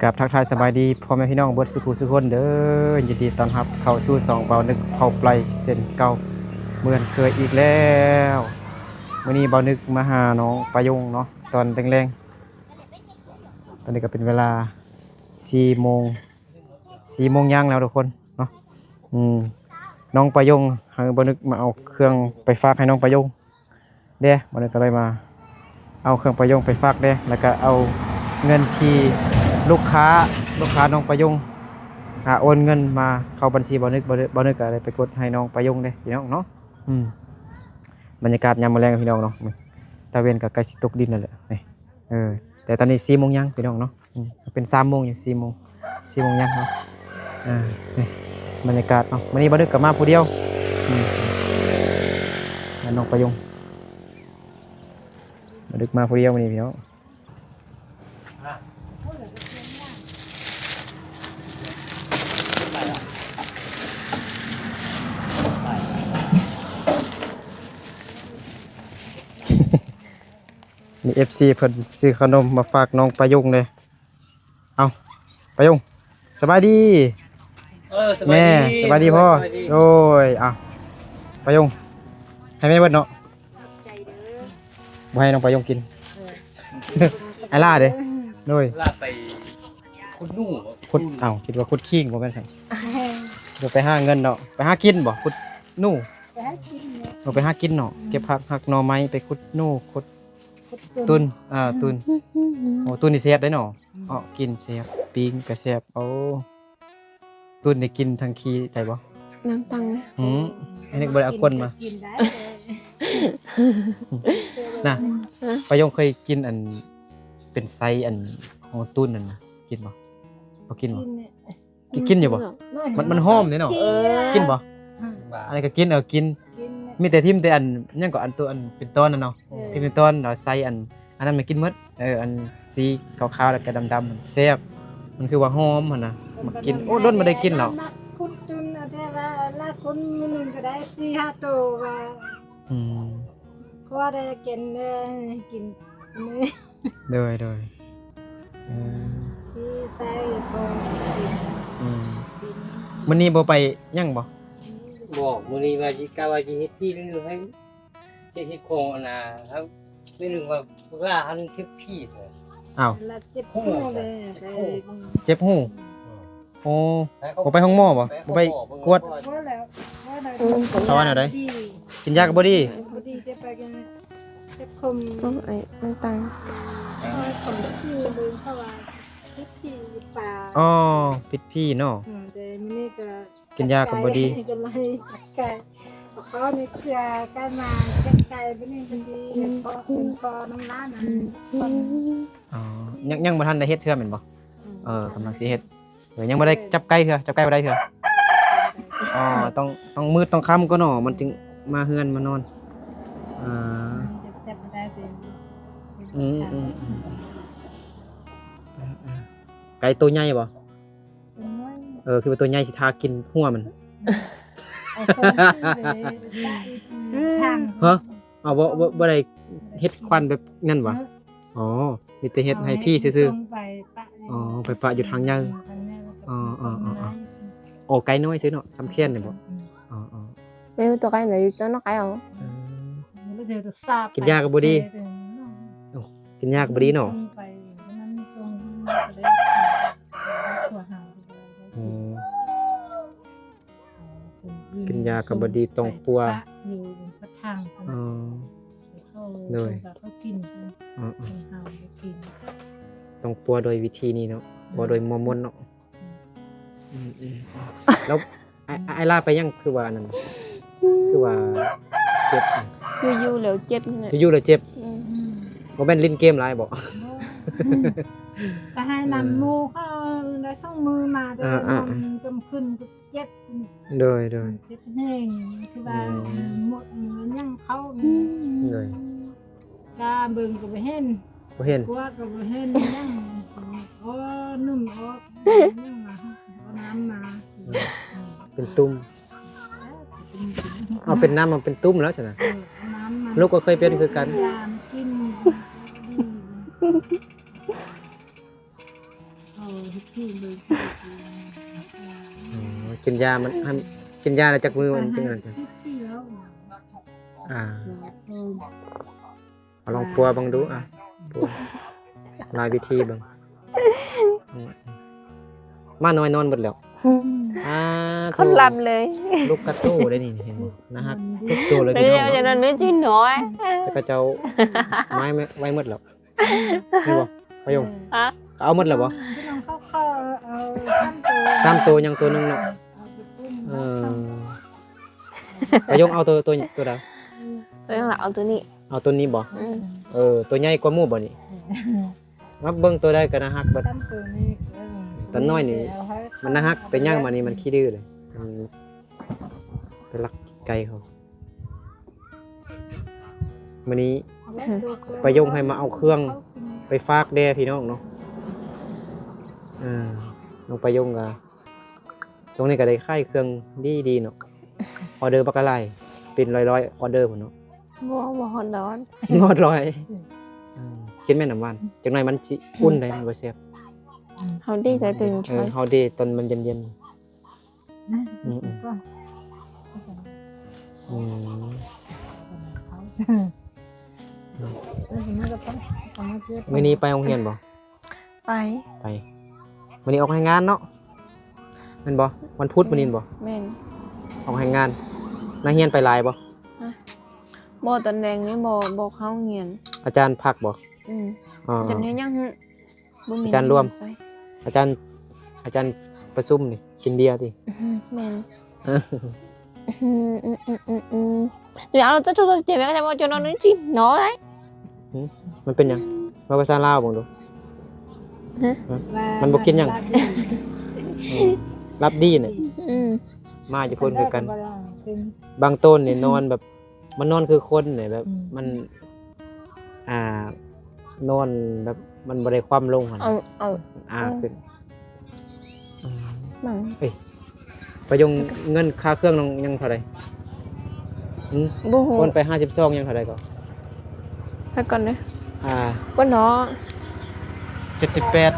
ກາບທັກທາຍສະບາຍດີພໍ່ແມ່ພີ່ນ້ອງເບິດສູ່ຜູ້ສູ່ຄົນເດີ. ຍິນດີຕ້ອນຮັບເຂົ້າສູ່ຊ່ອງເບົານຶກເພົາໄປເຊັ່ນເກົ່າ ເໝືອນເຄີຍອີກແລ້ວ. ມື້ນີ້ເບົານຶກມາຫານ້ອງປາຍົງເນາະ ຕອນແລງໆ. ຕອນນີ້ກໍເປັນເວລາສີ່ໂມງ ສີ່ໂມງຢ່າງແລ້ວທຸກຄົນເນາະ. ອືມ ນ້ອງປາຍົງ ໃຫ້ເບົານຶກມາເອົາເຄື່ອງໄປຝາກໃຫ້ນ້ອງປາຍົງ ເດ້. ບາດນີ້ກໍເລີຍມາເອົາເຄື່ອງປາຍົງໄປຝາກເດ້ ແລ້ວກໍເອົາເງິນທີ່ລູກຄ້າ ລູກຄ້ານ້ອງປາຍົງ ອາ ໂອນເງິນມາເຂົ້າບັນຊີເບົານຶກ ເບົານຶກ ເບົານຶກກໍໄດ້ໄປກົດໃຫ້ນ້ອງປາຍົງເດ້ພີ່ນ້ອງເນາະ. ອືມ ບັນຍາກາດຍາມມື້ແລງພີ່ນ້ອງເນາະ ຕາເວັນກໍໃກ້ຊິຕົກດິນແລ້ວແຫຼະນີ້. ເອີ ແຕ່ຕອນນີ້ສີ່ໂມງຍັງພີ່ນ້ອງເນາະ. ອືມ ເປັນສາມໂມງຢູ່ ສີ່ໂມງ ສີ່ໂມງຍັງເນາະ. ອ່າ ນີ້ບັນຍາກາດເນາະ ມື້ນີ້ບໍ່ດຶກກໍມາຜູ້ດຽວ. ອືມ ແມ່ນນ້ອງປາຍົງ ບໍ່ດຶກມາຜູ້ດຽວມື້ນີ້ພີ່ນ້ອງ. ມີເອັຟຊີເພິ່ນຊື້ຂະໜົມມາຝາກນ້ອງປາຍົງເດ້. ເອົ້າ ປາຍົງ ສະບາຍດີ. ເອີ ສະບາຍດີ ແມ່ ສະບາຍດີພໍ່. ໂດຍ ເອົ້າ ປາຍົງ ໃຫ້ແມ່ເບິດເນາະ. ຂອບໃຈເດີ. ບໍ່ໃຫ້ນ້ອງປາຍົງກິນ. ເອີ ອ້າຍຫຼ້າເດ້. ໂດຍ ລາໄປຂຸດໜູ ຂຸດ ເອົ້າ ຄິດວ່າຂຸດຄີງ ບໍ່ແມ່ນຊັ້ນ. ບໍ່ໄປຫາເງິນເນາະ ໄປຫາກິນບໍ່? ຂຸດໜູ ໄປຫາກິນເນາະ. ເອີ ໄປຫາກິນເນາະ. ອືມ ເກັບຜັກຫັກໜໍ່ໄມ້ ໄປຂຸດໜູ ຂຸດ ຂຸດຕຸ່ນ ຕຸ່ນ ເອີ ຕຸ່ນ. ອືມ ໂອ້ ຕຸ່ນນີ້ແຊບເດ້ເນາະ. ອືມ ເອົາ ກິນແຊບ ປີ້ງກໍແຊບ. ໂອ້ ຕຸ່ນນີ້ກິນທັງຂີ້ໄດ້ບໍ່? ນັ່ງຕັງນະ. ອືມ ອັນນີ້ກໍບໍ່ໄດ້ເອົາກົ້ນມາ ກິນໄດ້ເລີຍນະ. ຮະ? ປາຍົງເຄີຍກິນອັນເປັນໄສ້ອັນຂອງຕຸ່ນນັ້ນນະ ກິນບໍ່? ບໍ່ກິນບໍ່? ກິນແຫຼະ. ກິນ ກິນຢູ່ບໍ່? ມັນ ມັນຫອມເດ້ເນາະ. ເອີ ກິນບໍ່? ອືມ ອັນນີ້ກໍກິນ ເອີ ກິນ ກິນແຫຼະ. ມີແຕ່ຖິ້ມແຕ່ອັນ ຫຍັງກໍ ອັນຕົວອັນເປັນຕອນນັ້ນເນາະ. ເອີ ຖິ້ມເປັນຕອນ ແລ້ວໃສ່ອັນ ອັນນັ້ນມັນກິນໝົດ. ເອີ ອັນສີຂາວໆ ແລ້ວກໍດຳໆ ແຊບ ມັນຄືວ່າຫອມຫັ້ນນະ. ມັກກິນ ໂອ້ ດົນບໍ່ໄດ້ກິນແລ້ວ. ມັກຂຸດຕຸ່ນ ເອົາແຕ່ວ່າລາຄົນມື້ໜຶ່ງກໍໄດ້ສີ່ຫ້າໂຕວ່າ. ອືມ ເພາະວ່າໄດ້ກິນ ເອີ ກິນມື້. ໂດຍ ໂດຍ ເອີ ທີ່ໃສ່ຂອງກິນ. ອືມ ມື້ນີ້ບໍ່ໄປຫຍັງບໍ່? ບໍ່ ມື້ນີ້ວ່າຊິ ກະວ່າຊິເຮັດພີ້ໜຶ່ງໃຫ້ ເຮັດ ເຮັດຂອງອັນນ່າ ເຮົາ ໜຶ່ງວ່າ ເວລາຫັ້ນຖືກຜີ. ອ້າວ ລະເຈັບຫູເດ້ ເຈັບຫູ. ເຈັບຫູ. ອືມ ໂອ້ ບໍ່ໄປໂຮງໝໍບໍ່? ບໍ່ໄປກວດ? ບໍ່ແລ້ວ ເຂົາວ່າແນວໃດ? ກິນຢາກໍບໍ່ດີ. ບໍ່ດີ ຈະໄປກັນ ເຈັບຄົມ. ໂອ້ຍ ນ້ຳຕາ. ເອີ ຄົມທີ່ເບິ່ງເຂົາວ່າຜິດຜີປ່າ. ອໍ ຜິດຜີເນາະ. ອືມ ແຕ່ມື້ນີ້ກໍ ກິນຢາກໍບໍ່ດີ ກໍເລີຍຈັບໄກ່. ເຂົານີ້ເຄືອກັນມາຈັບໄກ່ ບັດນີ້ເພິ່ນຊິເຮັດເພາະເປັນເພາະນ້ຳລານ. ອໍ ຍັງ ຍັງບໍ່ທັນໄດ້ເຮັດເທື່ອແມ່ນບໍ່? ອືມ ເອີ ກຳລັງຊິເຮັດ. ເອີ ຍັງບໍ່ໄດ້ຈັບໄກ່ເທື່ອ ຈັບໄກ່ບໍ່ໄດ້ເທື່ອ. ອໍ ຕ້ອງ ຕ້ອງມືດຕ້ອງຄ່ຳກ່ອນເນາະ ມັນຈຶ່ງມາເຮືອນມານອນ. ອ່າ ຈັບບໍ່ໄດ້ເປັນ ອືມ ອືມ ອືມ ເອີ ເອີ ໄກ່ໂຕໃຫຍ່ບໍ່? ໂຕນ້ອຍ. ເອີ ຄືວ່າໂຕໃຫຍ່ຊິຖ້າກິນຫົວມັນ. ເອົາໂຊນຄືເດ ທາງ. ຮະ? ເອົາ ບໍ່ ບໍ່ ບໍ່ໄດ້ເຮັດຂວັນແບບນັ້ນຫວາ? ອໍ ມີແຕ່ເຮັດໃຫ້ຜີຊື່ໆ. ອໍ ໄປປະຢູ່ທາງໃຫຍ່. ອໍ ໄກ່ນ້ອຍຊື່ເນາະ ສ່ຳແຂນນີ້ບໍ່? ອໍ ແມ່ນຕົວໄກ່ນະ ຢູ່ເທິງນອກໄກ່ເອົາ. ເອີ ກິນຢາກໍບໍ່ດີ. ໂອ້ ກິນຢາກໍບໍ່ດີເນາະ. ອືມ ກິນຢາກໍບໍ່ດີ ຕ້ອງປົວ. ອໍ ໂດຍ ເຂົາກິນ. ອໍ ຕ້ອງປົວໂດຍວິທີນີ້ເນາະ ປົວໂດຍມົວມ່ວນເນາະ. ອືມ ອືມ ແລ້ວອ້າຍ ອ້າຍລາໄປຫຍັງຄືວ່າອັນນັ້ນ ຄືວ່າເຈັບ? ຢູ່ໆແລ້ວເຈັບຫັ້ນແຫຼະ. ຢູ່ໆແລ້ວເຈັບ. ອືມ ບໍ່ແມ່ນຫຼິ້ນເກມຫຼາຍບໍ່? ບໍ່ ໄປໃຫ້ນ້ຳໝູ່ເຂົາໄດ້ສອງມື້ມາ ແຕ່ນ້ຳຈະຂຶ້ນເຈັບ. ໂດຍ ໂດຍ ເຈັບແຮງ ຄືວ່າ ອືມ ໝົດຫຍັງເຂົ້າ. ໂດຍ ກາເບິ່ງກໍບໍ່ເຫັນ ບໍ່ເຫັນ ກວດກໍບໍ່ເຫັນຫຍັງ. ອໍ ໜຶ່ງອອກຫຍັງມາ ເອົານ້ຳມາ ເປັນຕຸ່ມ. ເອົາເປັນນ້ຳ ເອົາເປັນຕຸ່ມແລ້ວຊັ້ນນະ. ເອີ ເອົານ້ຳມາ ລູກກໍເຄີຍເປັນຄືກັນ. ຢາມກິນ ອືມ. ອໍ ອໍ ກິນຢາມັນ ໃຫ້ກິນຢາແລ້ວຈັກມື້ມັນຈຶ່ງອັນນັ້ນ. ອ່າ ເອົາລອງປົວເບິ່ງດູ ອ່ະ ປົວ ຫຼາຍວິທີເບິ່ງ. ອືມ ໝານ້ອຍນອນໝົດແລ້ວ. ອືມ ອ່າ ຄົນລຳເລີຍ ລູກກະໂຕໄດ໋ນີ້ ເຫັນບໍ່? ໜ້າຮັກທຸກໂຕເລີຍ ພີ່ນ້ອງເນາະ. ແຕ່ເຂົາເຈົ້າມາໄວ້ໝົດແລ້ວ ແມ່ນບໍ່ ປາຍົງ? ຮະ? ເຂົາເອົາໝົດແລ້ວບໍ່? ສາມໂຕ ຍັງໂຕໜຶ່ງເນາະ. ເອີ ປາຍົງເອົາໂຕ ໂຕ ໂຕໃດ? ປາຍົງເອົາໂຕນີ້. ເອົາໂຕນີ້ບໍ່? ອືມ ເອີ ໂຕໃຫຍ່ກວ່າໝູ່ບໍ່ນີ້? ມາເບິ່ງໂຕໃດກໍໜ້າຮັກເບິດ. ຕອນນ້ອຍນີ້ມັນໜ້າຮັກ ເປັນຫຍັງມານີ້ມັນຂີ້ດື້ເລີຍ. ມັນໄປລັກໄກ່ເຂົາ. ມື້ນີ້ປາຍົງໃຫ້ມາເອົາເຄື່ອງໄປຝາກແດ່ພີ່ນ້ອງເນາະ. ເອີ ນ້ອງປາຍົງກໍ ຊ່ວງນີ້ກໍໄດ້ຂາຍເຄື່ອງດີໆເນາະ. ອໍເດີບັກຫຼາຍ ເປັນຮ້ອຍໆອໍເດີພຸ້ນເນາະ. ບໍ່ ບໍ່ຮອດຮ້ອຍ ບໍ່ຮອດຮ້ອຍ. ອືມ ເອີ ກິນແມ່ນ້ຳຫວານ ຈັກໜ້ອຍມັນຊິອຸ່ນໄດ໋ ມັນບໍ່ແຊບ. ເຮົາດີແຕ່ຕື່ນ ເອີ ເຮົາດີຕອນມັນເຢັນໆ. ອືມ ອືມ ອືມ ມື້ນີ້ໄປໂຮງຮຽນບໍ່? ໄປ ໄປ. ມື້ນີ້ອອກແຮງງານເນາະ ແມ່ນບໍ່? ວັນພຸດມື້ນີ້ແມ່ນບໍ່? ແມ່ນ ອອກແຮງງານ. ນັກຮຽນໄປຫຼາຍບໍ່? ຮະ? ບໍ່ ຕອນແລງນີ້ບໍ່ ບໍ່ເຂົ້າໂຮງຮຽນ. ອາຈານພັກບໍ່? ອືມ ອໍ ອາຈານເຮັດຫຍັງ? ບໍ່ມີ ອາຈານລວມ ອາຈານ ອາຈານປະຊຸມນີ້ກິນເບຍຕິ? ອືມ ແມ່ນ. ອືມ ອືມ ອືມ ອືມ ອືມ ຈະເອົາ ຈະ ຈະ ຈະ ຈະ ຈະ ຈະນອນຈັ່ງຊີ້ ນອນໄດ້. ຫືມ ມັນເປັນຫຍັງ? ເວົ້າພາສາລາວເບິ່ງດູ. ຮະ? ມັນບໍ່ກິນຫຍັງ? ຫຼັບດີນະ. ອືມ ມາຈາກພຸ້ນຄືກັນ. ບາງໂຕນນີ້ນອນແບບ ມັນນອນຄືຄົນນີ້ ແບບ ອືມ ມັນ ອ່າ ນອນແບບມັນບໍ່ໄດ້ຄວ່ຳລົງຫັ້ນ ເອົາ ເອົາ ອ່າ ເອົາ ຂຶ້ນ. ອືມ ເອີຍ ປາຍົງ ເງິນຄ່າເຄື່ອງນ້ອງຍັງເທົ່າໃດ? ຫືມ ບໍ່ຮູ້ ໂອນໄປຫ້າສິບສອງ ຍັງເທົ່າໃດກໍ? ໄປກ່ອນເດີ. ອ່າ ບໍ່ເນາະ ເຈັດສິບແປດ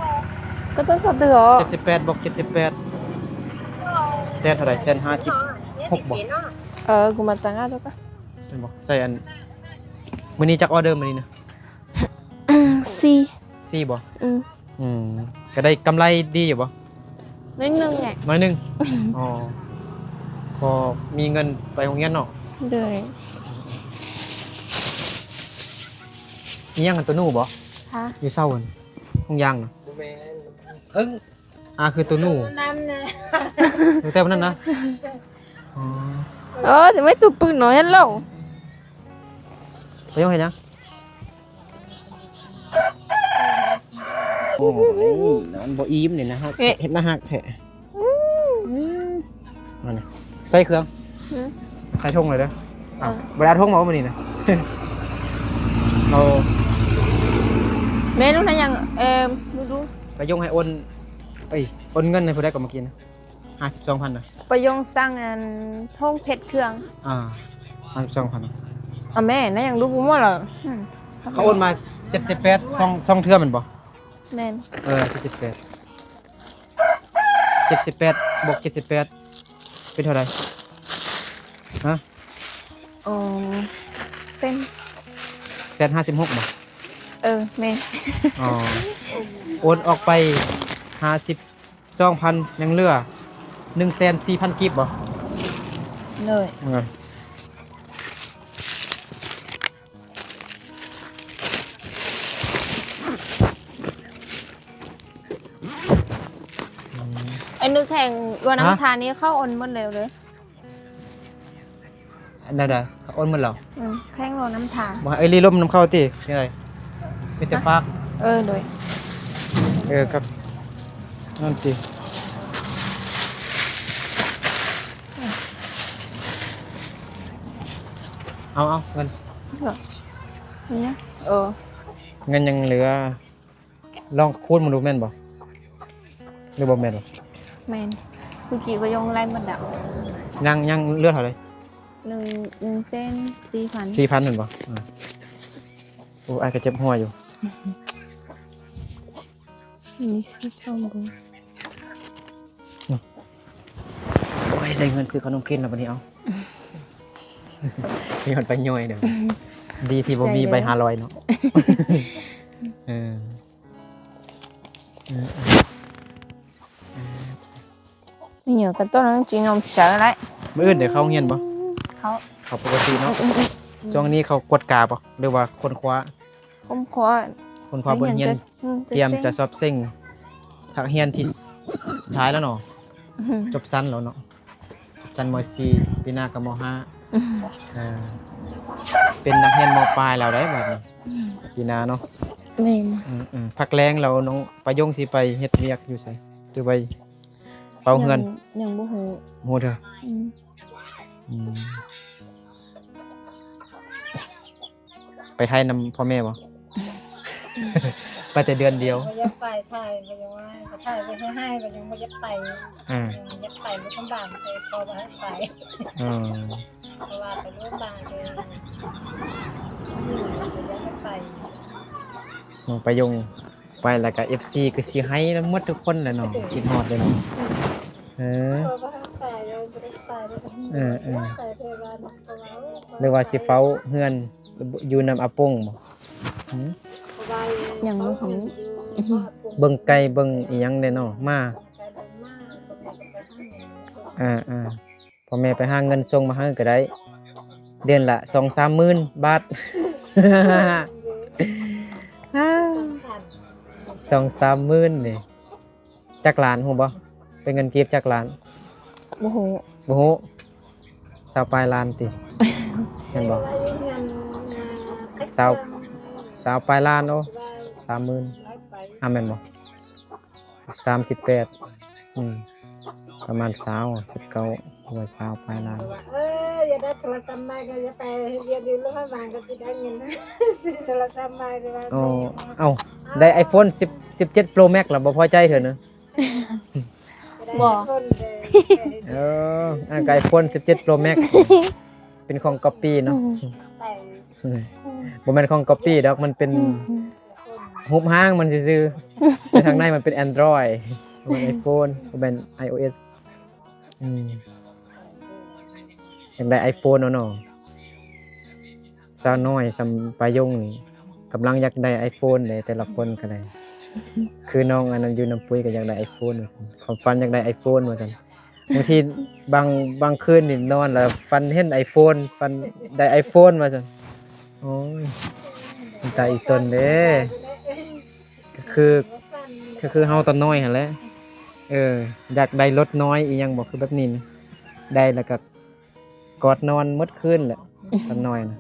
ກໍຕ້ອງສອບເດີ. ເຈັດສິບແປດ ບວກ ເຈັດສິບແປດ ແສນເທົ່າໃດ? ແສນຫ້າສິບຫົກບໍ່? ເອີ ກູມາຕັ້ງອາຕົກະ ແມ່ນບໍ່? ໃສ່ອັນ ມື້ນີ້ຈັກອໍເດີມື້ນີ້ນະ? ສີ່ ສີ່ບໍ່? ອືມ ອືມ ກໍໄດ້ກຳໄລດີຢູ່ບໍ່? ໜ້ອຍໜຶ່ງແຫຼະ ໜ້ອຍໜຶ່ງ. ອໍ ພໍມີເງິນໄປໂຮງຮຽນເນາະ. ໂດຍ. ອີຫຍັງອັນໂຕໜູບໍ່? ຮະ? ຢູ່ເສົາຫັ້ນ ທຸງຢາງນະ? ບໍ່ແມ່ນ ເພິ່ງ. ອ່າ ຄືໂຕໜູ ນຳນະ ແຕ່ນັ້ນນະ. ອໍ ເອີ ຈະໄວ້ຕູປຶ້ນເນາະ ເຫັນແລ້ວ. ປາຍົງເຮັດຫຍັງ? ໂອ້ຍ ນອນບໍ່ອີ່ມນີ້ນະ ເຮັດໜ້າຮັກແທ້. ອືມ ອັນນີ້ໃສ່ເຄື່ອງ ຫືມ ໃສ່ຖົງເລີຍເດີ. ເອີ ອ້າວ ບໍ່ໄດ້ເອົາຖົງມາບໍ່ມື້ນີ້ນະ? ເອົາ ແມ່ລູກນະຍັງ ເອີ ດູໆ ປາຍົງໃຫ້ໂອນ ເອີຍ ໂອນເງິນໃຫ້ຜູ້ໃດກໍເມື່ອກີ້ນະ? ຫ້າສິບສອງພັນນະ. ປາຍົງສັ່ງອັນຖົງເພັດເຄື່ອງ. ອ່າ ຫ້າສິບສອງພັນນະ. ອ່າ ແມ່ນະ ຍັງລູກບໍ່ໝົດລະ. ອືມ ເຂົາໂອນມາເຈັດສິບແປດ ສອງ ສອງເທື່ອແມ່ນບໍ່? ແມ່ນ. ເອີ ເຈັດສິບແປດ ເຈັດສິບແປດ ບວກ ເຈັດສິບແປດ ເປັນເທົ່າໃດ? ຮະ? ອໍ ເຊັນ ແສນຫ້າສິບຫົກບໍ່? ເອີ ແມ່ນ. ອໍ ໂອນອອກໄປຫ້າສິບ ສອງພັນ ຍັງເຫຼືອໜຶ່ງແສນສີ່ພັນກີບບໍ່? ໂດຍ. ເອີ ອືມ ໄອ້ນຶກແຂວງຫຼວງນ້ຳທານີ້ ເຂົາໂອນໝົດແລ້ວເດີ. ອັນໃດໆ ໂອນໝົດແລ້ວ. ອືມ ແຂວງຫຼວງນ້ຳທາ. ບໍ່ໃຫ້ເອື້ອຍລີ້ລົມນຳເຂົາຕິ? ຈັ່ງໃດ? ມີແຕ່ຝາກ. ເອີ ໂດຍ. ເອີ ຄັບ ນັ້ນຕິ. ເອົາ ເອົາ ເງິນ. ເອີ ເງິນຍັງເຫຼືອ. ລອງຄູນມາດູແມ່ນບໍ່ ຫຼືບໍ່ແມ່ນ? ແມ່ນ. ເມື່ອກີ້ປາຍົງໄລ່ໝົດແລ້ວ. ຍັງ ຍັງເຫຼືອເທົ່າໃດ? ໜຶ່ງ ໜຶ່ງແສນສີ່ພັນ. ສີ່ພັນແມ່ນບໍ່? ອ່າ ໂອ້ ອ້າຍກໍເຈັບຫົວຢູ່. ມີສີ່ພັນບໍ່? ໄດ້ເງິນຊື້ຂະໜົມກິນແລ້ວບັດນີ້ ເອົາ ມີຮອດໃບຍ່ອຍເດີ ດີທີ່ບໍ່ມີໃບຫ້າຮ້ອຍເນາະ ເອີ ເອີ ເອີ. ມີຫຍັງກັນ ຕ້ອງກິນນົມໃສໄດ້. ມື້ອື່ນໄດ້ເຂົ້າໂຮງຮຽນບໍ່? ເຂົ້າ ເຂົ້າປົກກະຕິເນາະ. ອືມໆໆ ຊ່ວງນີ້ເຂົາກວດກາບໍ່ ຫຼືວ່າຄົ້ນຄວ້າ? ຄົ້ນຄວ້າ ຄົ້ນຄວ້າບົດຮຽນ ອືມ ຕຽມຈະສອບເສັງ ພາກຮຽນທີ່ສຸດທ້າຍແລ້ວເນາະ. ອືມ ຈົບຊັ້ນແລ້ວເນາະ ຊັ້ນ ມໍສີ່ ປີໜ້າກໍ ມໍຫ້າ. ອືມ ເອີ ເປັນນັກຮຽນ ມໍປາຍແລ້ວໄດ໋ບັດນີ້. ອືມ ປີໜ້າເນາະ. ແມ່ນ ອືມໆ ພັກແລງແລ້ວນ້ອງປາຍົງຊິໄປເຮັດວຽກຢູ່ໃສ ຫຼືໄປເຝົ້າເຮືອນ? ຍັງ ຍັງບໍ່ຮູ້ ບໍ່ຮູ້ເທື່ອ. ອືມ ອືມ ໄປໄທນຳພໍ່ແມ່ບໍ່? ໄປແຕ່ເດືອນດຽວ. ບໍ່ຢາກໄປ ໄທ ບໍ່ຢາກໄປ ໄທກໍໃຫ້ ກໍຍັງບໍ່ຢາກໄປ. ອືມ ຍັງຢາກໄປ ບໍ່ສຳບາຍ ແຕ່ພໍ່ບໍ່ໃຫ້ໄປ. ອືມ ເພາະວ່າໄປໂລດບາດເລີຍ ບໍ່ຢາກໄປ. ນ້ອງປາຍົງ ໄປແລ້ວກະເອັຟຊີກໍຊິໄຫ້ນຳໝົດທຸກຄົນແຫຼະເນາະ ຄິດຮອດເດ້ເນາະ. ເອີ ເອີໆ ຫຼືວ່າຊິເຝົ້າເຮືອນຢູ່ນຳອາປົງບໍ່? ຫື ຍັງບໍ່ຮູ້ ເບິ່ງໄກ່ເບິ່ງອີ່ຫຍັງແດ່ເນາະ ໝາ. ເອີໆ ພໍ່ແມ່ໄປຫາເງິນສົ່ງມາໃຫ້ກໍໄດ້ ເດືອນລະສອງສາມໝື່ນບາດ ສອງສາມໝື່ນນີ້ ຈັກລ້ານຮູ້ບໍ່? ເປັນເງິນກີບຈັກລ້ານ? ບໍ່ຮູ້ ບໍ່ຮູ້. ຊາວປາຍລ້ານຕິ ແມ່ນບໍ່? ຊາວ ຊາວປາຍລ້ານ. ໂອ້ ສາມໝື່ນ ອາ ແມ່ນບໍ່? ສາມສິບແປດ ອືມ ປະມານຊາວ ສິບເກົ້າ ຫຼືວ່າຊາວປາຍລ້ານ. ເອີ ຢາກໄດ້ໂທລະສັບໃໝ່ກໍຢ່າໄປເຮັດວຽກຢູ່ໂລງພະຍາບານ ກໍຊິໄດ້ເງິນຊື້ໂທລະສັບໃໝ່. ອໍ ເອົ້າ ໄດ້ໄອໂຟນສິບ ສິບເຈັດໂປຣແມັກແລ້ວ ບໍ່ພໍໃຈເທື່ອນະ? ບໍ່ ເອີ ອັນກໍໄອໂຟນສິບເຈັດໂປຣແມັກ ເປັນຂອງກັອບປີ້ເນາະ. ອືມ ບໍ່ແມ່ນຂອງກັອບປີ້ດອກ ມັນເປັນ ອືມ ຮູບຮ່າງມັນຊື່ໆ ແຕ່ທາງໃນມັນເປັນແອນດຣອຍ ບໍ່ແມ່ນໄອໂຟນ ບໍ່ແມ່ນໄອໂອເອສ. ອືມ ຢາກໄດ້ໄອໂຟນເນາະ. ສາວນ້ອຍສ່ຳປາຍົງນີ້ ກຳລັງຢາກໄດ້ໄອໂຟນເດ້ ແຕ່ລະຄົນກໍໄດ້ ຄືນ້ອງອັນນັ້ນຢູ່ນຳປຸ້ຍກໍຢາກໄດ້ໄອໂຟນວ່າຊັ້ນ ຄວາມຝັນຢາກໄດ້ໄອໂຟນວ່າຊັ້ນ. ບາງທີບາງ ບາງຄືນນີ້ນອນແລ້ວຝັນເຫັນໄອໂຟນ ຝັນໄດ້ໄອໂຟນວ່າຊັ້ນ. ໂອ້ຍ ມັນຕາອີ່ຕົນເດ້ ກໍຄື ກໍຄືເຮົາຕອນນ້ອຍຫັ້ນແຫຼະ. ເອີ ຢາກໄດ້ລົດນ້ອຍອີ່ຫຍັງບໍ່ ຄືແບບນີ້ນະ ໄດ້ແລ້ວກໍ ກອດນອນໝົດຄືນແຫຼະ ຕອນນ້ອຍນະ.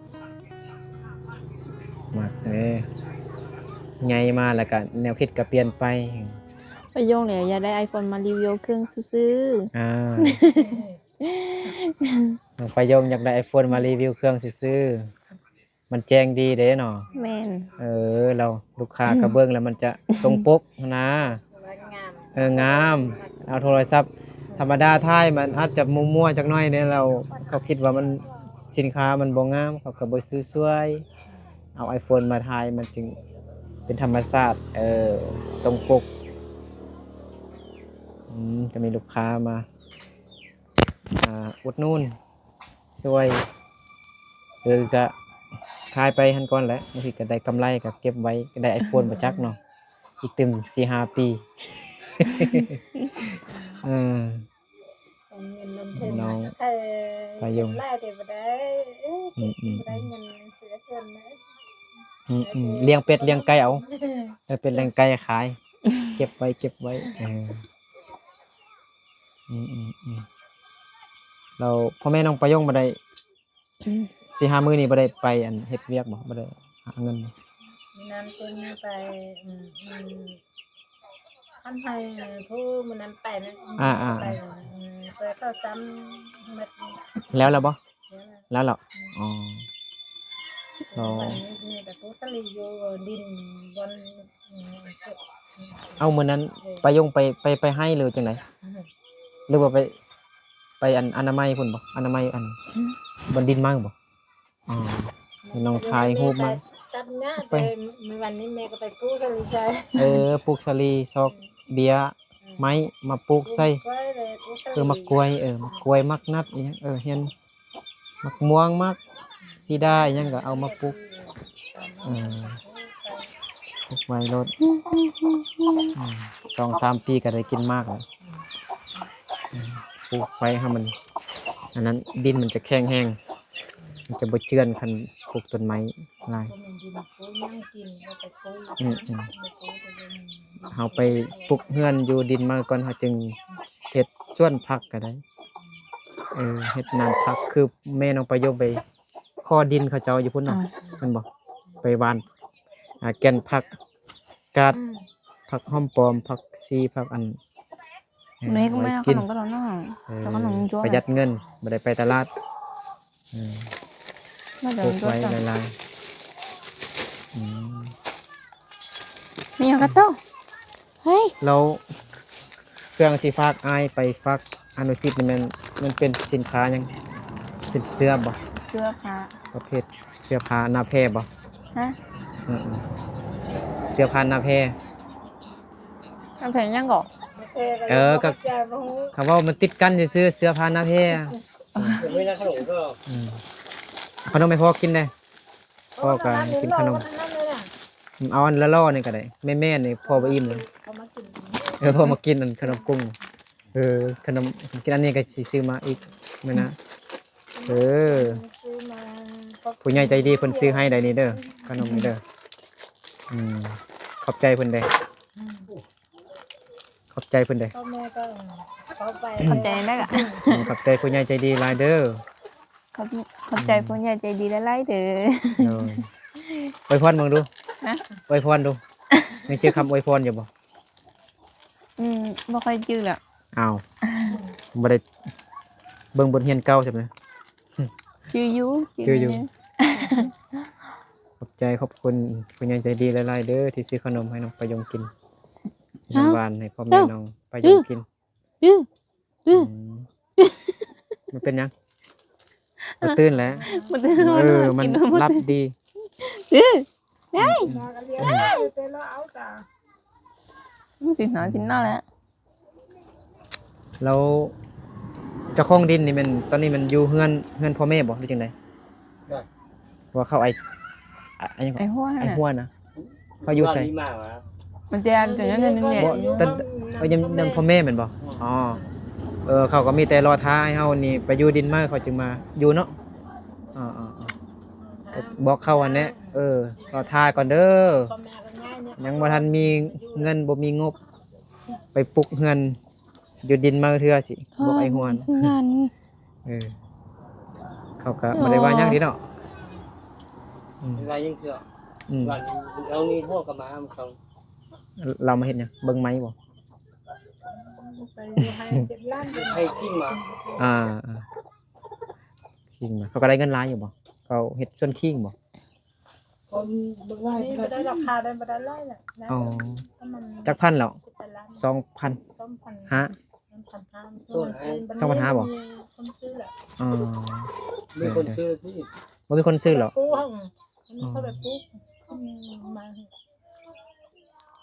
ມັກເດ້ ໃຫຍ່ມາແລ້ວກະແນວຄິດກະປ່ຽນໄປ. ປາຍົງນີ້ຢາກໄດ້ໄອໂຟນມາຣີວິວເຄື່ອງຊື່ໆ. ອ່າ ນ້ອງປາຍົງຢາກໄດ້ໄອໂຟນມາຣີວິວເຄື່ອງຊື່ໆ ມັນແຈ້ງດີເດ້ເນາະ. ແມ່ນ ເອີ ແລ້ວລູກຄ້າກໍເບິ່ງແລ້ວມັນຈະຕົງປົກຫັ້ນນາ. ເອີ ງາມ ເອົາໂທລະສັບທຳມະດາຖ່າຍ ມັນອາດຈະມົວໆຈັກໜ້ອຍແດ່ ແລ້ວເຂົາຄິດວ່າມັນ ສິນຄ້າມັນບໍ່ງາມ ເຂົາກໍບໍ່ຊື້ຊ່ວຍ. ເອົາໄອໂຟນມາຖ່າຍ ມັນຈຶ່ງເປັນທຳມະຊາດ ເອີ ຕົງປົກ. ອືມ ກໍມີລູກຄ້າມາ ອ່າ ອຸດໜູນ ຊ່ວຍ ເອີ ກະຂາຍໄປຫັ້ນກ່ອນແຫຼະ ບາງທີກະໄດ້ກຳໄລກະເກັບໄວ້ ກະໄດ້ໄອໂຟນບໍ່ຈັກເນາະ ອີກຕື່ມສີ່ຫ້າປີ. ເອີ ເງິນລົງທຶນ ນ້ອງ ເອີ ປາຍົງ ຫຼາຍແຕ່ບໍ່ໄດ້ ເອີ ອືມໆໆ ບໍ່ໄດ້ເງິນຊື້ໄອໂຟນເລີຍ. ອືມໆ ລ້ຽງເປັດລ້ຽງໄກ່ເອົາ ເອີ ເປັດລ້ຽງໄກ່ຂາຍ ເກັບໄວ້ ເກັບໄວ້ ເອີ. ອືມໆໆ ແລ້ວພໍ່ແມ່ນ້ອງປາຍົງບໍ່ໄດ້ ອືມ ສີ່ຫ້າມື້ນີ້ບໍ່ໄດ້ໄປອັນເຮັດວຽກບໍ່? ບໍ່ໄດ້ຫາເງິນບໍ່? ມື້ນັ້ນເພິ່ນໄປ ອືມ ອືມ ທຳໃຫ້ຜູ້ມື້ນັ້ນໄປນະ ອ່າໆໆ ໄປ ອືມ ຊ່ວຍເຂົາຊ້ຳໝົດ ແລ້ວແລ້ວບໍ່? ແລ້ວແລ້ວ ແລ້ວແລ້ວ ອືມ ອໍ ແລ້ວ ບັດນີ້ໄປປູກສາລີຢູ່ດິນບ່ອນ ອືມ ເກັບ ເອົາ ມື້ນັ້ນ ເອີ ປາຍົງໄປ ໄປ ໄປໄຮ່ ຫຼືຈັ່ງໃດ? ອືມ ຫຼືວ່າໄປ ໄປອັນອະນາໄມພຸ້ນບໍ່? ອະນາໄມອັນ ອືມ ບ່ອນດິນມັງບໍ່? ອໍ ນ້ອງຖ່າຍຮູບມາ ແມ່ໄປຕັດຫຍ້າ ແຕ່ມື້ວານນີ້ແມ່ກໍໄປປູກສາລີໃສ່ ເອີ ປູກສາລີ ຊອກເບ້ຍ ອືມ ໄມ້ມາປູກໃສ່ ເອີ ໝາກກ້ວຍ ເອີ ໝາກກ້ວຍ ໝາກນັດອີ່ຫຍັງ ເອີ ເຫັນ ໝາກມ່ວງ ໝາກສີດາອີ່ຫຍັງກໍເອົາມາປູກ ເອີ ປູກໄວ້ໂລດ ອືມ ສອງສາມປີກໍໄດ້ກິນໝາກແລ້ວ ອືມ ປູກໄວ້ໃຫ້ມັນ ອັນນັ້ນ ດິນມັນຈະແຂງແຮງ ມັນຈະບໍ່ເຈື່ອນ ຄັນປູກຕົ້ນໄມ້ຫຼາຍ ອືມ ເຮົາໄປປຸກເຮືອນຢູ່ດິນໃໝ່ກ່ອນ ເຮົາຈຶ່ງເຮັດສວນຜັກກໍໄດ້ ເອີ ເຮັດນານຜັກ ຄືແມ່ນ້ອງປາຍົມໄປຂໍດິນເຂົາເຈົ້າຢູ່ພຸ້ນນະ ອືມ ແມ່ນບໍ່? ໄປຫວ່ານ ອ່າ ແກ່ນຜັກກາດ ອືມ ຜັກຫອມປ້ອມ ຜັກຊີ ຜັກອັນ ເອີ ໄວ້ກິນ ເອີ ປະຢັດເງິນ ບໍ່ໄດ້ໄປຕະຫຼາດ ເອີ ປູກໄວ້ຫຼາຍໆ ອືມ ມີຫຍັງກະໂຕ? ເຮີ້ຍ ແລ້ວເຄື່ອງທີ່ຝາກອ້າຍໄປຝາກອະນຸສິດນີ້ແມ່ນ ມັນເປັນສິນຄ້າຫຍັງ? ເປັນເສື້ອບໍ່? ເສື້ອຜ້າ ປະເພດເສື້ອຜ້າໜ້າແພບໍ່? ຮະ? ເອີໆ ເສື້ອຜ້າໜ້າແພ ໜ້າແພຫຍັງເກາະ? ເອີ ກະ ຄຳເວົ້າມັນຕິດກັນຊື່ໆ ເສື້ອຜ້າໜ້າແພ ອືມ ເອົາຂະໜົມໃຫ້ພໍ່ກິນແດ່ ພໍ່ກະກິນຂະໜົມ ເອົາອັນຫຼໍ່ໆ ນີ້ກະໄດ້ ແມ່ໆ ນີ້ ພໍ່ບໍ່ອີ່ມເລີຍ ເອີ ພໍ່ມາກິນອັນຂະໜົມກຸ້ງ ເອີ ຂະໜົມ ກິນອັນນີ້ກະຊິຊື້ມາອີກມື້ໜ້າ ເອີ ຜູ້ໃຫຍ່ໃຈດີເພິ່ນຊື້ໃຫ້ໄດ໋ນີ້ເດີ ຂະໜົມນີ້ເດີ ອືມ ຂອບໃຈເພິ່ນເດ້ ອືມ ຂອບໃຈເພິ່ນເດ້ ພໍ່ແມ່ກໍເຂົ້າໄປ ຂອບໃຈນຳເດີ ອືມ ຂອບໃຈຜູ້ໃຫຍ່ໃຈດີຫຼາຍເດີ ຂອບ ຂອບໃຈ ອືມ ຜູ້ໃຫຍ່ໃຈດີຫຼາຍໆເດີ ໂດຍ ອວຍພອນເບິ່ງດູ ຮະ? ອວຍພອນດູ ຍັງຈື່ຄຳອວຍພອນຢູ່ບໍ່? ອືມ ບໍ່ຄ່ອຍຈື່ແລ້ວ ອ້າວ ບໍ່ໄດ້ເບິ່ງບົດຮຽນເກົ່າຊັ້ນນະ ຈື່ຢູ່ ຈື່ຢູ່ ຂອບໃຈຂອບຄຸນຜູ້ໃຫຍ່ໃຈດີຫຼາຍໆເດີ ທີ່ຊື້ຂະໜົມໃຫ້ນ້ອງປາຍົມກິນ ຊື້ນ້ຳຫວານໃຫ້ພໍ່ແມ່ນ້ອງປາຍົມກິນ ອື ອື ອື ອື ມັນເປັນຫຍັງ? ບໍ່ຕື່ນແຫຼະ ບໍ່ຕື່ນ ເອີ ມັນຫຼັບດີ ອື ອື ມັນຊິໜາວຊິໜາວແຫຼະ ແລ້ວເຈົ້າຂອງດິນນີ້ແມ່ນ ຕອນນີ້ມັນຢູ່ເຮືອນ ເຮືອນພໍ່ແມ່ບໍ່ ຫຼືຈັ່ງໃດ? ວ່າເຂົາໄອ້ ໄອ້ຫວນະ ໄອ້ຫວນະ ເຂົາຢູ່ໃສ? ມັນຈະ ຈະນັ້ນ ບໍ່ ຕອນ ເອີ ຍັງ ຍັງພໍ່ແມ່ແມ່ນບໍ່? ອໍ ເອີ ເຂົາກໍມີແຕ່ລໍຖ້າໃຫ້ເຮົານີ້ໄປຢູ່ດິນໃໝ່ ເຂົາຈຶ່ງມາຢູ່ເນາະ ອໍໆໆ ກໍບອກເຂົາຫັ້ນແຫຼະ ເອີ ລໍຖ້າກ່ອນເດີ ຍັງບໍ່ທັນມີເງິນ ບໍ່ມີງົບ ໄປປຸກເຮືອນຢູ່ດິນໃໝ່ເທື່ອ ຊິບອກໄອ້ຫວນ ເອີ ເຂົາກໍບໍ່ໄດ້ວ່າຫຍັງເດເນາະ ອືມ ບໍ່ໄດ້ວ່າຫຍັງເທື່ອ ອືມ ລາວມາເຮັດຫຍັງ? ເບິ່ງໄມ້ບໍ່? ໄປຢູ່ໄຮ່ເກັບລ້ານ ໄຮ່ຄີງໝາກ ອ່າ ອ່າ ຄີງໝາກ ເຂົາກໍໄດ້ເງິນຫຼາຍຢູ່ບໍ່? ເຂົາເຮັດສວນຄີງບໍ່? ຄົນເບິ່ງໄລ່ ນີ້ບໍ່ໄດ້ລາຄາໄດ້ ບໍ່ໄດ້ຫຼາຍແຫຼະ ອໍ ຈັກພັນແລ້ວ? ສອງພັນ ສອງພັນຫ້າ ສອງພັນຫ້າບໍ່? ມີຄົນຊື້ແຫຼະ ອໍ ມີຄົນຊື້ຕິ ບໍ່ມີຄົນຊື້ເລີຍ ປູກ ເຂົາໄດ້ປູກ ອືມ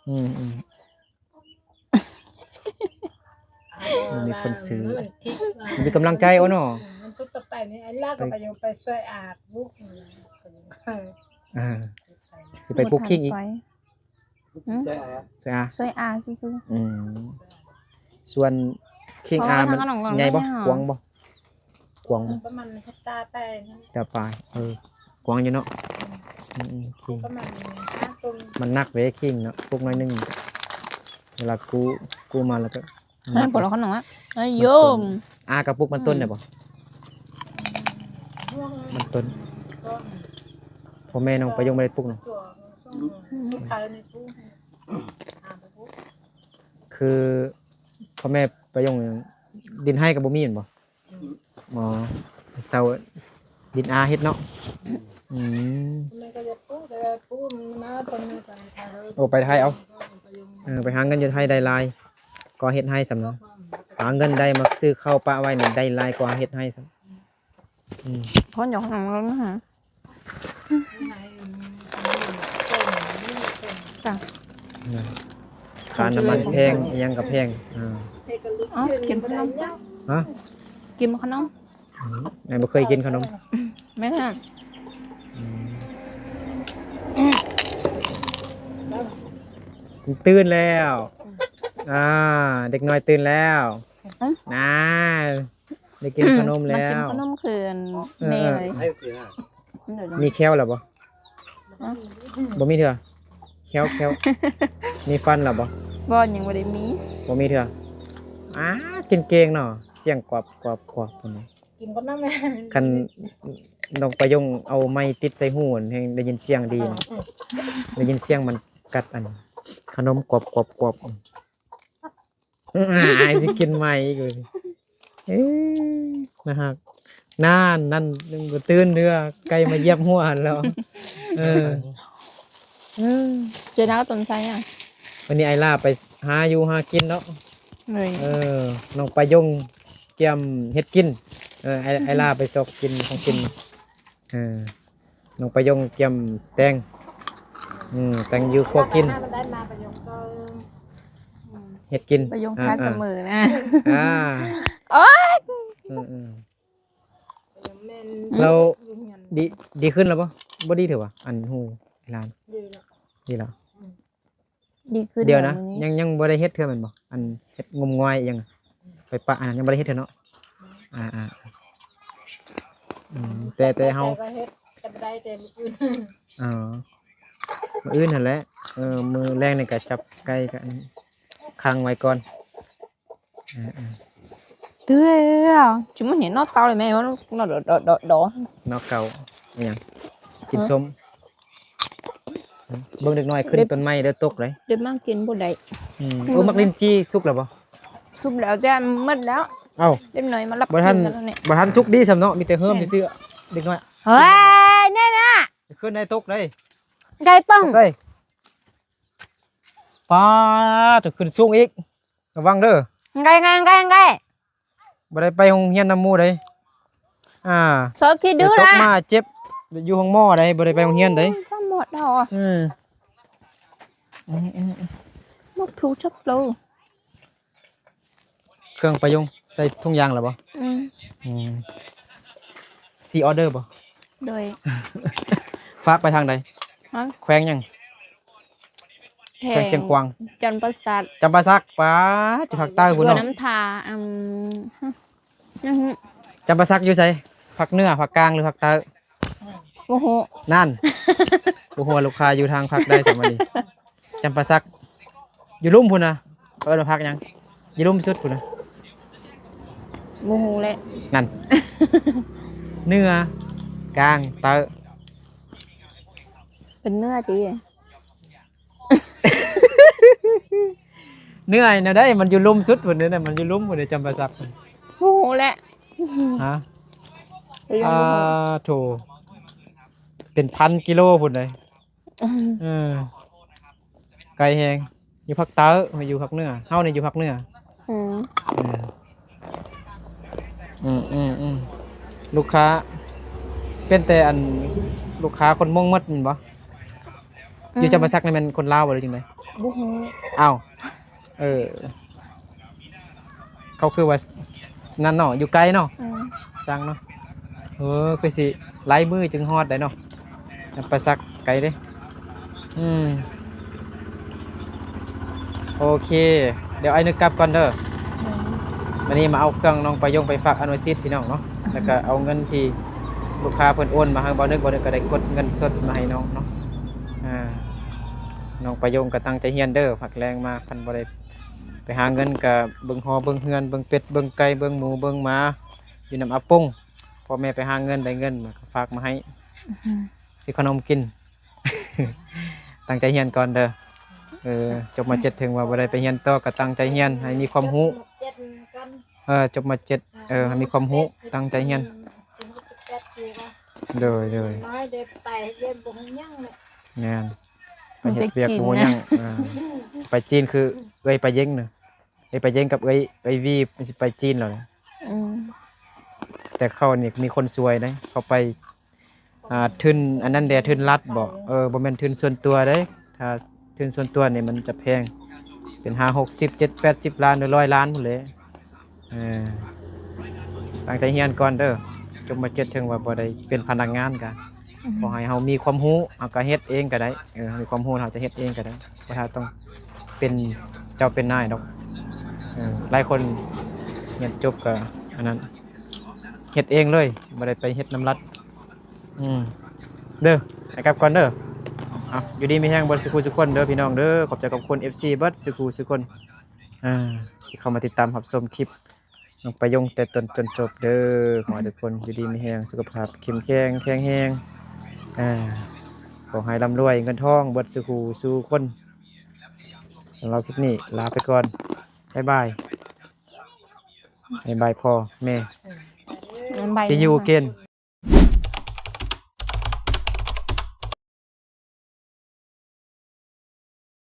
ອືມ ອືມ ມີຄົນຊື້ ມີກຳລັງໃຈ ໂອ້ເນາະ ມັນສຸດຕໍ່ໄປນີ້ ໄອ້ລາວກໍໄປຢູ່ ໄປຊ່ວຍອາບລູກ ອ່າ ຊິໄປປູກຄີງອີກ ໄປ ຫືມ ຊ່ວຍອາ ຊ່ວຍອາ ຊ່ວຍອາຊື່ໆ ອືມ ສ່ວນຄີງອາມັນໃຫຍ່ບໍ່? ກວ້າງບໍ່? ກວ້າງບໍ່? ປະມານເຮັກຕາປາຍ ເຮັກຕາປາຍ ເອີ ກວ້າງຢູ່ເນາະ ອືມ ອືມ ມັນໜັກເດ້ຄີງເນາະ ປູກໜ້ອຍໜຶ່ງ ເວລາກູ້ ກູ້ມາແລ້ວກໍ ນັ້ນ ມັນຕົ້ນ ອາ ກະປຸກມັນຕົ້ນໄດ້ບໍ່? ມັນຕົ້ນ ພໍ່ແມ່ນ້ອງປາຍົງບໍ່ໄດ້ປຸກເນາະ ອືມ ຄືພໍ່ແມ່ປາຍົງ ດິນໄຮ່ກໍບໍ່ມີແມ່ນບໍ່? ອໍ ເຊົາ ດິນອາເຮັດເນາະ ອືມ ແມ່ກໍຢາກປູກ ແຕ່ວ່າປູກມັນໜາວ ຕອນນີ້ໄປໄທເອົາ ໂອ້ ໄປໄທເອົາ ເອີ ໄປຫາເງິນຢູ່ໄທໄດ້ຫຼາຍກວ່າເຮັດໄຮ່ຊ້ຳນະ ຫາເງິນໄດ້ມາຊື້ເຂົ້າປະໄວ້ນີ້ໄດ້ຫຼາຍກວ່າເຮັດໄຮ່ຊ້ຳ ອືມ ຄົນຢູ່ຂ້າງຫຼັງລົງມາຫາ ຈ້ະ ອືມ ຄ່ານ້ຳມັນແພງ ອີ່ຫຍັງກໍແພງ. ເອີ ເອົ້າ ກິນຂະໜົມ ຮະ? ກິນຂະໜົມ. ອືມ ອ້າຍບໍ່ເຄີຍກິນຂະໜົມ. ແມ່ນຫຍັງ? ອືມ ຕື່ນແລ້ວ. ອ່າ ເດັກນ້ອຍຕື່ນແລ້ວ. ອືມ ນາ ໄດ້ກິນຂະໜົມແລ້ວ. ມາກິນຂະໜົມຄື ເອີ ແມ່ເລີຍ. ເອີ ມີແຂ້ວແລ້ວບໍ່? ຮະ? ບໍ່ມີເທື່ອ. ແຂ້ວ ແຂ້ວ ມີຟັນແລ້ວບໍ່? ບໍ່ ຍັງບໍ່ໄດ້ມີ. ບໍ່ມີເທື່ອ. ອ້າ ກິນເກັ່ງເນາະ ສຽງກອບ ກອບ ກອບ ພຸ້ນ. ກິນກັບນ້ຳແມ່. ຄັນນ້ອງປາຍົງເອົາໄມ້ຕິດໃສ່ຫູ ແຮ່ງໄດ້ຍິນສຽງດີເນາະ. ໄດ້ຍິນສຽງມັນກັດອັນຂະໜົມກອບ ກອບ ກອບ. ອ້າຍຊິກິນໃໝ່ອີກເລີຍ. ເອີ ນາຮັກ. ນັ້ນ ນັ້ນ ຕື່ນເທື່ອ ໄກ່ມາຢຽບຫົວຫັ້ນແລ້ວ. ເອີ ເອີ ເຈນາວຕົນໃສ່ຫຍັງ? ວັນນີ້ອ້າຍລາໄປຫາຢູ່ຫາກິນເນາະ. ເອີ ນ້ອງປາຍົງກຽມເຮັດກິນ. ເອີ ອ້າຍ ອ້າຍລາໄປຊອກກິນຂອງກິນ. ເອີ ນ້ອງປາຍົງກຽມແຕ່ງ ອືມ ແຕ່ງຢູ່ຄົວກິນ ໄດ້ມາປາຍົງກໍ ອືມ ເຮັດກິນ. ປາຍົງ ອ່າ ທ່າສະເໝີນະ. ອ່າ ໂອ້ຍ ອືມໆ ປາຍົງແມ່ນ ແລ້ວ ຢູ່ເຮືອນ ດີ ດີຂຶ້ນແລ້ວບໍ່? ບໍ່ດີເທື່ອຫວາ ອັນຫູຫຼານ. ດີແລ້ວ ດີແລ້ວ. ອືມ ດີຂຶ້ນ ດຽວນະ ຍັງ ຍັງບໍ່ໄດ້ເຮັດເທື່ອແມ່ນບໍ່? ອັນເຮັດງົມງວາຍອີ່ຫຍັງ ໄປປະອັນນັ້ນ ຍັງບໍ່ໄດ້ເຮັດເທື່ອເນາະ. ອ່າໆ ອືມ ແຕ່ ແຕ່ເຮົາ ແຕ່ວ່າເຮັດ ຈະບໍ່ໄດ້ແຕ່ມື້ອື່ນ. ອໍ ມື້ອື່ນຫັ້ນແຫຼະ. ເອີ ມື້ແລງນີ້ກະຈັບໄກ່ກະ ຄັງໄວ້ກ່ອນ. ເອີໆ ເທື່ອ ຊິມາເຫັນນອກເຕົາເລີຍແມ່ ນອກເຕົາອີ່ຫຍັງ ກິນ ຮະ ສົ້ມ. ເບິ່ງເດັກນ້ອຍຂຶ້ນ ເດັບ ຕົ້ນໄມ້ເດີ ຕົກເດ້. ເດັບມາກິນບໍ່ໄດ້. ອືມ ໂອ້ ໝາກລິ້ນຈີ່ສຸກແລ້ວບໍ່? ສຸກແລ້ວ ແຕ່ໝົດແລ້ວ. ເອົ້າ ເດັກນ້ອຍມາລັກກິນແລ້ວນີ້. ບໍ່ທັນ ບໍ່ທັນສຸກດີຊ້ຳເນາະ ມີແຕ່ເຮີມ ແມ່ນ ຊື່ໆ ເດັກນ້ອຍ. ເຮີ້ຍ ແນ່ນະ ຂຶ້ນໄດ້ ຕົກໄດ້ ໄດ້ປຶ້ງ ຕົກໄດ້. ປາດ ຂຶ້ນສູງອີກ ລະວັງເດີ. ໄງ ໄງ ໄງ ໄງ. ບໍ່ໄດ້ໄປໂຮງຮຽນນຳໝູ່ເດ້. ອ່າ ເທີຂີ້ດື້ນະ ຕົກມາເຈັບ ຢູ່ໂຮງໝໍເດ້ ບໍ່ໄດ້ໄປໂຮງຮຽນເດ້. ອືມ ຈະໝົດເຮົາ ອືມ ອືມໆ ໝົດທຸກຈັບໂລ. ເຄື່ອງປະຍຸງໃສ່ຖົງຢາງແລ້ວບໍ່? ອືມ ອືມ ຊີອໍເດີບໍ່? ໂດຍ ຝາກໄປທາງໃດ? ຮະ? ແຂວງຫຍັງ? ແຂວງຊຽງຂວາງ ຈຳປາສັກ. ຈຳປາສັກ ປາດ ຢູ່ພາກໃຕ້ພຸ້ນເນາະ. ນ້ຳທາ ອືມ ຈຳປາສັກຢູ່ໃສ? ພາກເໜືອ ພາກກາງ ຫຼືພາກໃຕ້? ບໍ່ຮູ້. ນັ້ນ ບໍ່ຮູ້ວ່າລູກຄ້າຢູ່ທາງພາກໃດຊັ້ນບັດນີ້. ຈຳປາສັກ ຢູ່ລຸ່ມພຸ້ນນະ ເອີ້ນວ່າພາກຫຍັງ? ຢູ່ລຸ່ມສຸດພຸ້ນນະ. ບໍ່ຮູ້ແຫຼະ. ນັ້ນ ເໜືອ ກາງ ໃຕ້. ເປັນເໜືອຕິ? ເໜືອແນວໃດ? ມັນຢູ່ລຸ່ມສຸດພຸ້ນເດ້ ມັນຢູ່ລຸ່ມພຸ້ນເດ້ ຈຳປາສັກ. ບໍ່ຮູ້ແຫຼະ. ຮະ? ປະໂຫຍດ ອ່າ ບໍ່ຮູ້. ໂທ້ ເປັນພັນກິໂລພຸ້ນເດ້. ອືມ ເອີ ໄກແຮງ. ຢູ່ພາກໃຕ້ ມາຢູ່ພາກເໜືອ ເຮົານີ້ຢູ່ພາກເໜືອ. ອືມ ເອີ ອືມໆໆ ລູກຄ້າ ເປັນແຕ່ອັນ ລູກຄ້າຄົນມົ້ງໝົດແມ່ນບໍ່? ອືມ ຢູ່ຈຳປາສັກນີ້ແມ່ນຄົນລາວບໍ່ ຫຼືຈັ່ງໃດ? ບໍ່ຮູ້. ອ້າວ ເອີ ເຂົາຄືວ່ານັ້ນເນາະ ຢູ່ໄກເນາະ. ອືມ ຊ່າງເນາະ. ເອີ ຄືຊິຫຼາຍມື້ຈຶ່ງຮອດໄດ໋ເນາະ ຈຳປາສັກໄກເດ້. ອືມ ໂອເຄ ດຽວອ້າຍນຶກກັບກ່ອນເດີ. ອືມ ບາດນີ້ມາເອົາເຄື່ອງນ້ອງປາຍົງໄປຝາກອະນຸສິດພີ່ນ້ອງເນາະ ແລ້ວກະເອົາເງິນທີ່ລູກຄ້າເພິ່ນໂອນມາໃຫ້ບ່າວນຶກ ບ່າວນຶກກະໄດ້ກົດເງິນສົດມາໃຫ້ນ້ອງເນາະ. ອ່າ ນ້ອງປາຍົງກະຕັ້ງໃຈຮຽນເດີ ພັກແລງມາ ຄັນບໍ່ໄດ້ໄປຫາເງິນກະເບິ່ງຫໍເບິ່ງເຮືອນ ເບິ່ງເປັດເບິ່ງໄກ່ ເບິ່ງໝູເບິ່ງໝາ ຢູ່ນຳອາປົງ. ພໍ່ແມ່ໄປຫາເງິນໄດ້ເງິນ ກະຝາກມາໃຫ້ ອືມ ຊື້ຂະໜົມກິນ. ຕັ້ງໃຈຮຽນກ່ອນເດີ. ເອີ ຈົບ ມ.ເຈັດ ເຖິງວ່າບໍ່ໄດ້ໄປຮຽນຕໍ່ ກໍຕັ້ງໃຈຮຽນໃຫ້ມີຄວາມຮູ້. ເອີ ຈົບ ມ.ເຈັດ ເອີ ໃຫ້ມີຄວາມຮູ້ ຕັ້ງໃຈຮຽນ. ໂດຍ ໂດຍ ແມ່ນ ໄປເຮັດວຽກບໍ່ຫຍັງ. ເອີ ໄປຈີນຄືເອື້ອຍປາເຢັງນະ ເອື້ອຍປາເຢັງກັບເອື້ອຍ ເອື້ອຍວີຊິໄປຈີນແລ້ວ. ອືມ ແຕ່ເຂົານີ້ມີຄົນຊ່ວຍເດ້ ເຂົາໄປ ອ່າ ທຶນອັນນັ້ນເດ້ ທຶນລັດບໍ? ເອີ ບໍ່ແມ່ນທຶນສ່ວນຕົວເດ້ ຖ້າທຶນສ່ວນຕົວນີ້ມັນຈະແພງ. ເປັນຫ້າຫົກສິບ ເຈັດແປດສິບລ້ານ ຫຼື ຮ້ອຍລ້ານພຸ້ນແຫຼະ. ເອີ ຕັ້ງໃຈຮຽນກ່ອນເດີ ຈົບ ມ.ເຈັດ ເຖິງວ່າບໍ່ໄດ້ເປັນພະນັກງານກະ ອືມ ຂໍໃຫ້ເຮົາມີຄວາມຮູ້ ເຮົາກະເຮັດເອງກະໄດ້. ເອີ ມີຄວາມຮູ້ ເຮົາຈະເຮັດເອງກະໄດ້ ບໍ່ຖ້າຕ້ອງເປັນເຈົ້າເປັນນາຍດອກ. ເອີ ຫຼາຍຄົນຮຽນຈົບກະອັນນັ້ນ ເຮັດເອງເລີຍ ບໍ່ໄດ້ໄປເຮັດນຳລັດ. ອືມ ເດີ ໃຫ້ກັບກ່ອນເດີ. ເອົາ ຢູ່ດີມີແຮງເບິດສູ່ຄູ່ສູ່ຄົນເດີພີ່ນ້ອງເດີ. ຂອບໃຈຂອບຄຸນ ເອັຟຊີ ເບິດສູ່ຄູ່ສູ່ຄົນ ອ່າ ທີ່ເຂົ້າມາຕິດຕາມຮັບຊົມຄລິບນ້ອງປະຍົງແຕ່ຕົ້ນຈົນຈົບເດີ. ຂໍໃຫ້ທຸກຄົນຢູ່ດີມີແຮງ ສຸຂະພາບເຂັ້ມແຂງ ແຂງແຮງ. ອ່າ ຂໍໃຫ້ລ່ຳລວຍເງິນທອງເບິດສູ່ຄູ່ສູ່ຄົນ. ສຳລັບຄລິບນີ້ລາໄປກ່ອນ ບາຍບາຍ. ບາຍບາຍພໍ່ແມ່. ເອີ ບາຍບາຍ. See you again.